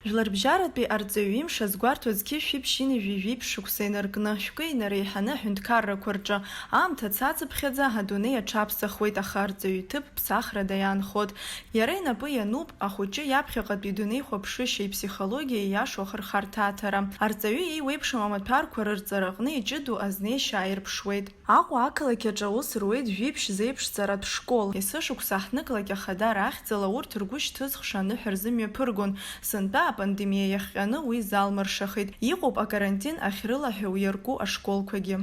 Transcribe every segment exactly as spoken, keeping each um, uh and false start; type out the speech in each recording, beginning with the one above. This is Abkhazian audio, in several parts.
Жәларбжьаратәи арҵаҩы имш азгәарҭо зқьи жәшәи ԥшьынҩажәи жәиԥшь шықәса инаркны, шәкы инареиҳаны аҳәынҭқаррақәа рҿы, аамҭа цацыԥхьаӡа адунеи аҽаԥсахуеит, аха арҵаҩы иҭыԥ ԥсахрада иаанхот. Иара инапы иануп ахәыҷы иаԥхьаҟатәи дунеихәаԥшышьеи ԥсихологиеи иашоу ахырхарҭа аҭара. Арҵаҩы иеиуеиԥшым амаҭәарқәа рырҵараҟны иҷыдоу азнеишьа ааирԥшуеит. Аҟәа ақалақь аҿы аус руеит жәиԥшь зеиԥшҵаратә школ. Есышықәса аҳҭнықалақь ахадара ахьӡала урҭ ргәы шьҭызхша аныҳәа рзымҩаԥыргон. Сынтәа апандемиа иахҟьаны уи залмыршахеит. Иҟоуп акарантин ахьрылаҳәа уиарку ашколқәагьы.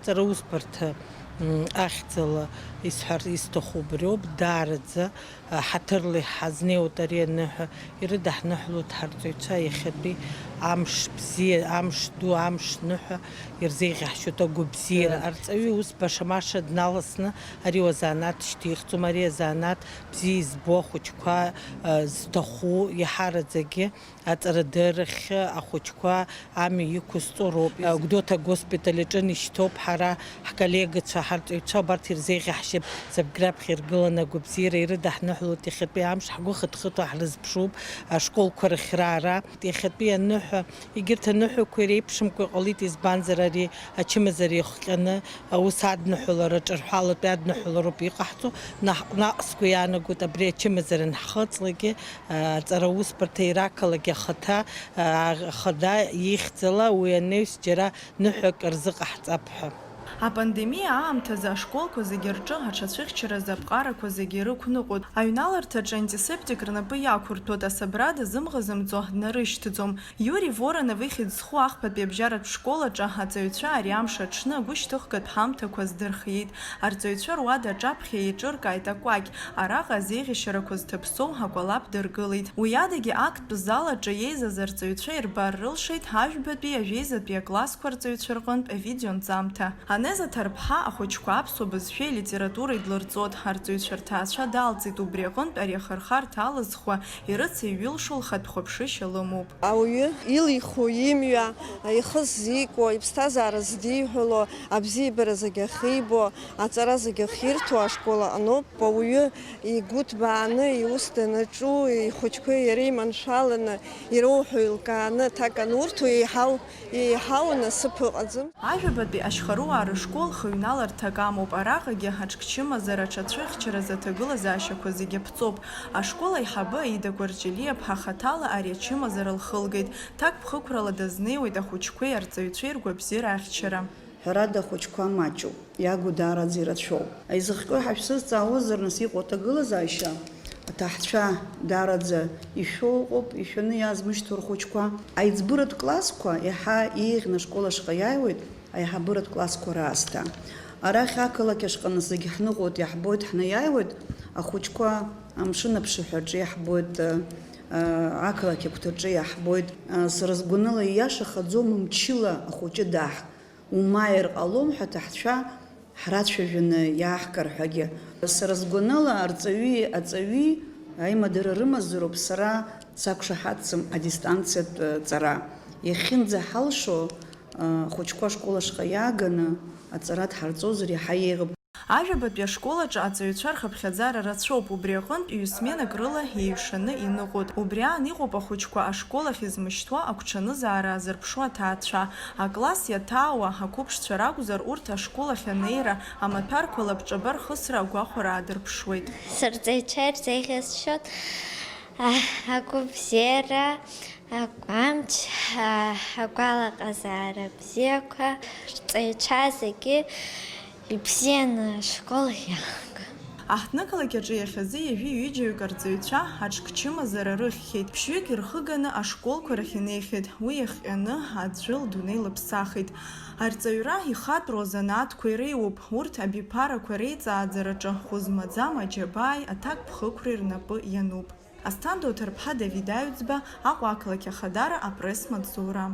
Ҵара усбарҭа, м, ахьӡала исҳәар исҭаху убриоуп, даараӡа, а, ҳаҭырла иҳазнеиуеит ари аныҳәа, ирыдаҳныҳәалоит ҳарҵаҩцәа иахьатәи амш бзиа, амш ду, амш ныҳәа ирзеиӷьаҳшьоит агәабзиара. Арҵаҩы ус баша-маша дналасны ари уазанааҭ шьҭихӡом, ари азанааҭ бзиа избо ахәыҷқәа, а, зҭаху иаҳараӡагьы аҵарадырахь ахәыҷқәа амҩа иқәызҵо роуп. Гәдоуҭа агоспиталь аҿы ишьҭоуп ҳара ҳколлегацәа, ҳарҵаҩцәа, убарҭ ирзеиӷьаҳшьап, зыԥгьы раԥхьа иргыланы агәабзиара ирыдаҳныҳәалоит иахьатәи амш, ҳгәы хыҭхыҭуа ҳрызԥшуп ашколқәа рыхьраара. Иахьатәи аныҳәа, егьырҭ аныҳәақәа иреиԥшымкәа иҟалеит, избанзар ари ачымазара иахҟьаны аус адныҳәалара, ҿырҳәалатәи адныҳәалароуп иҟаҳҵо. Наҟ-, наҟ сгәы иаанагоит абри ачымазара анҳхыҵлакгьы, аҵара усбарҭа ирақалақь ахаҭа, ахада ихьӡала уи анаҩс џьара ныҳәак рзыҟаҳҵап ҳәа. Апандемиа аамҭазы ашколқәа зегьы рҿы аҽацәыхьчаразы аԥҟарақәа зегьы ирықәныҟәоит. Аҩналарҭаҿы антисептик рнапы иақәырҭәоит, асабра дазымӷазымҵо днарышьҭӡом. Иури Воронов ихьӡ зху ахԥатәи абжьаратә школ аҿы аҵаҩцәа ари амш аҽны агәышьҭыхгатә ҳамҭақәа здырхиеит. Арҵаҩцәа руада аҿаԥхьа еиҿыркааит акәакь, араҟа азеиӷьашьарақәа зҭаԥсоу акәалаԥ дыргылеит. Уи адагьы актәи зал аҿы еизаз арҵаҩцәа ирбар рылшеит ажәбатәи ажәеизатәи аклассқәа рҵаҩцәа рҟынтә авидеонҵамҭа. Анеза Ҭарԥҳа ахәыҷқәа аԥсуа бызшәеи алитературеи длырҵоит, арҵаҩцәа рҭаацәа далҵит, убри аҟынтә ари ахырхарҭа алызхуа ирыцеиҩылшо лхатә хәаԥшышьа лымоуп. Ауаҩы илиху имҩа, ихы ззикуа, иԥсҭазаара зыдиҳәало, абзиабара зегь ахьибо, аҵара зегь ахьирҭо ашкол аҟноуп. Ауаҩы игәы ҭбааны, иус данаҿу, ихәыҷқәеи иареи маншәаланы ироуҳәо еилкааны аҭак анурҭо еиҳау, еиҳау насыԥ ыҟаӡам. Ажәабатәи ашьхаруаа рышкол хыҩналарҭак амоуп, араҟагьы аҽкчымазара аҽацәыхьчаразы аҭагылазаашьақәа зегьы ԥҵоуп. Ашкол аиҳабы Аида Кәарҷелиаԥҳа хаҭала ари ачымазара лхылгеит, ҭакԥхықәрала дазнеиуеит ахәыҷқәеи арҵаҩцәеи ргәабзиара ахьчара. Ҳәарада, ахәыҷқәа маҷуп, иагу даараӡа ирацәоуп. Изыхҟьо ҳәа шәсызҵаауазар, нас иҟоу аҭагылазаашьа, аҭаҳцәа даараӡа ишәо ыҟоуп, ишәаны иаазмышьҭуа рхәыҷқәа. Аиҵбыратә классқәа иаҳа еиӷьны ашкол ашҟа иааиуеит, аиҳабыратә классқәа раасҭа. Арахь ақалақь ашҟа нас зегь ҳныҟәоит, иаҳбоит, ҳнаиааиуеит, ахәыҷқәа амшын аԥшаҳәаҿы иаҳбоит, ақалақь агәҭаҿы иаҳбоит. Сара сгәанала, ииашахаӡом мчыла ахәыҷы даҳк. Умааир ҟалом ҳәа аҭаҳцәа ҳрацәажәаны иааҳгар ҳәагьы. Сара сгәанала, арҵаҩи аҵаҩи аимадара рымазароуп, сара сақәшаҳаҭӡам адистанциатә ҵара. Иахьынӡаҳалшо, ахәыҷқәа ашкол ашҟа иааганы аҵара дҳарҵозар иаҳа еиӷьуп. Ажәабатәи ашкол аҿы аҵаҩцәа рхыԥхьаӡара рацәоуп, убри аҟынтә ҩысменак рыла еиҩшаны иныҟәоит. Убри аан иҟоуп ахәыҷқәа ашкол ахь измышьҭуа агәҽанызаара азырԥшу аҭаацәа. Акласс иаҭаауа ақәыԥшцәа ракәзар, урҭ ашкол ахь анеира, амаҭәарқәа лабҿаба рхысра агәахәара аадырԥшуеит. Сырҵаҩцәа ирзеиӷьасшьоит агәабзиара, агәамч, агәалаҟазаара бзиақәа, рҵаҩцәа зегьы ибзианы ашкол иалаго. Аҳҭнықалақь аҿы иахьазы ҩажәи ҩыџьаҩык арҵаҩцәа аҽкчымазара рыхьхьеит, ԥшьҩык ирхыганы ашколқәа рахь инеихьеит, уи иахҟьаны аӡәы лдунеи лыԥсахит. Арҵаҩра ихатәроу азанааҭқәа иреиуоуп, урҭ абиԥарақәа реиҵааӡараҿы хәы змаӡам аџьабааи аҭакԥхықәреи рнапы иануп. Асҭанда Оҭарԥҳа, Давид Аҩӡба, Аҟәа ақалақь ахадара, апресс-маҵзура.